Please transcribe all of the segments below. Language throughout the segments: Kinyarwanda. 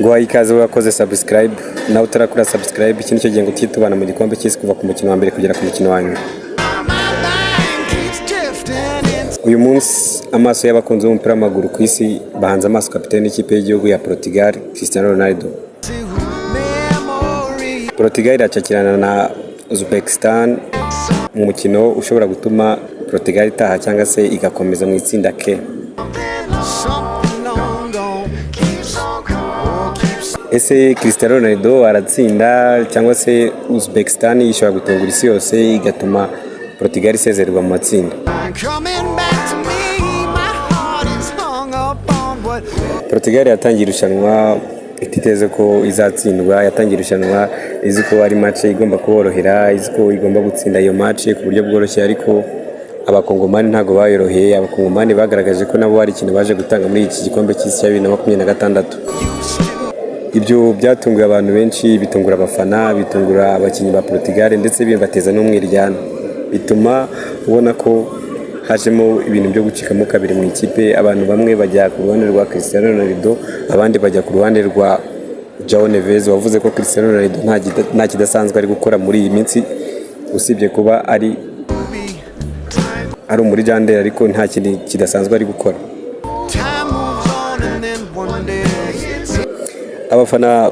Guhaye ikaze wakoze subscribe, nawe utarakora subscribe, iki nicyo gihe ngo tujye tubana mu gikombe cy'isi kuva ku mukino wa mbere kugera ku mukino wa nyuma. My mind keeps drifting into Uyu munsi amaso y'abakunzi b'umupira w'amaguru ku isi bahanze amaso kapiteni w'ikipe y'igihugu ya Portugal, Cristiano Ronaldo. Memory. Portugal iracakirana na Uzbekistan mu mukino ushobora gutuma Portugal itaha cyangwa se igakomeza mu itsinda K. Something long gone keeps on oh, keeps Ese Cristiano Ronaldo aratsinda cyangwa se Uzbekistan ishobora gutungura isi yose igatuma Portugal isezererwa mu matsinda? Coming back to me. My heart is hung up on what Portugal yatangiye irushanwa ititeze ko izatsindwa. Yatangiye irushanwa izi ko ari match igomba kuborohera, izi ko igomba gutsinda iyo match ku buryo bworoshye, ariko Abakongomani ntabwo bayoroheye. Abakongomani bagaragaje ko nabo hari ikintu baje gutanga muri iki gikombe cy'isi cya 2026. Ibyo byatunguye abantu benshi, bitungura abafana, bitungura abakinnyi ba Portugal, ndetse bibateza n'umwiryane, bituma ubona ko hajemo ibintu byo gucikamo kabiri mu ikipe. Abantu bamwe bajya ku ruhande rwa Cristiano Ronaldo, abandi bajya ku ruhande rwa João Neves, wavuze ko Cristiano Ronaldo nta kidasanzwe ari gukora muri iyi minsi usibye kuba ari umulegend, ariko nta kintu kidasanzwe ari gukora. Time moves on and then one day Abafana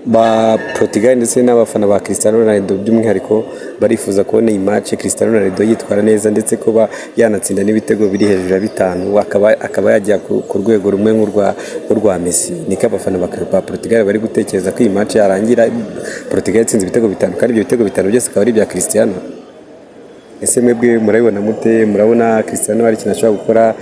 ba Portugal ndetse n'abafana ba Cristiano Ronaldo by'umwihariko barifuza kubona iyi match Cristiano Ronaldo yitwara neza, ndetse kuba yanatsinda n'ibitego biri hejuru ya bitanu, akaba yajya ku rwego rumwe nk'urwa Messi. Niko abafana ba Portugal bari gutekereza, ko iyi match yarangira Portugal itsinze ibitego bitanu, kandi ibyo bitego bitanu byose akaba ari ibya Cristiano. Ese mwebwe murabibona mute? Murabona Cristiano hari ikintu ashobora gukora?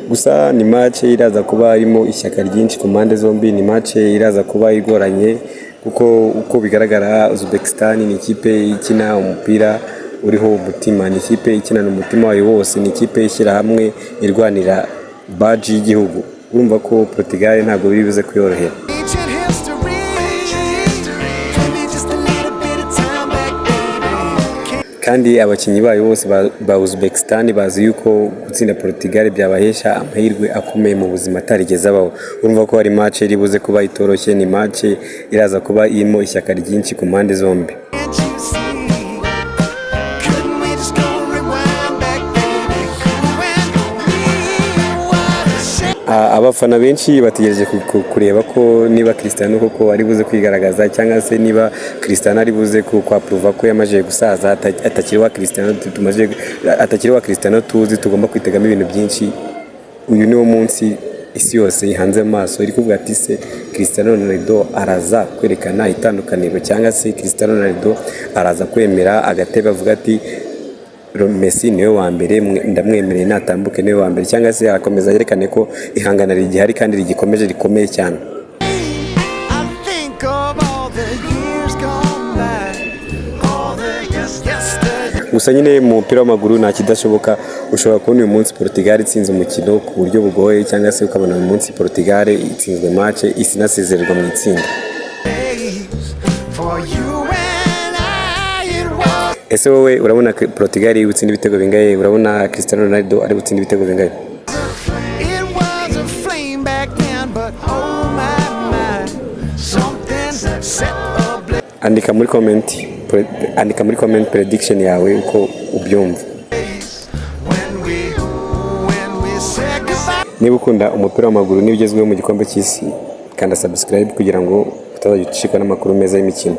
Gusa ni match iraza kuba irimo ishyaka ryinshi ku mpande zombi. Ni match iraza kuba igoranye kuko uko bigaragara Uzbekistan ni ikipe ikina umupira uriho umutima, ni ikipe ikinana umutima wayo wose, ni ikipe ishyira hamwe irwanira badge y'igihugu. Urumva ko Portugal ntabwo biri buze kuyorohera. Ancient history. Give me just a little bit of time back, baby. Kandi abakinnyi bayo bose ba Uzbekistan bazi yuko gutsinda Portugal byabahesha amahirwe akomeye mu buzima atarigeze abaho. Urumva ko hari match iri buze kuba itoroshye, ni match iraza kuba irimo ishyaka ryinshi ku mpande zombi. Can't you see? Couldn't we just go rewind back, baby? When we what a shame. Abafana benshi bategereje kureba ko niba Cristiano koko ari buze kwigaragaza, cyangwa se niba Cristiano ari buze kwaprova ko yamaze gusaza, atakiri wa Cristiano tumaze, atakiri wa Cristiano tuzi tugomba kwitegamo ibintu byinshi. Uyu niwo munsi isi yose ihanze amaso, iri kuvuga ati: "Se Cristiano Ronaldo araza kwerekana itandukaniro, cyangwa se Cristiano Ronaldo araza kwemera agatebe avuga ati Messi niwe wa mbere, ndamwemereye natambuke niwe wa mbere, cyangwa se arakomeza yerekane ko ihangana rigihari kandi rigikomeje rikomeye cyane?" I think of all the years gone by, all the yesterday. Gusa nyine mu mupira w'amaguru nta kidashoboka. Ushobora kubona uyu munsi Portugal itsinze umukino ku buryo bugoye, cyangwa se ukabona uyu munsi Portugal itsinzwe match isinasezererwa mu itsinda. For you and I, it was Ese wowe urabona ko Portugal iri gutsinda ibitego bingahe? Urabona Cristiano Ronaldo ari gutsinda ibitego bingahe? It was a flame back then, but oh my my, something set ablaze. Andika muri comment prediction yawe uko ubyumva. When we said goodbye. Niba ukunda umupira w'amaguru n'ibigezweho mu gikombe cy'isi, kanda subscribe kugira ngo utazajya ucikwa n'amakuru meza y'imikino.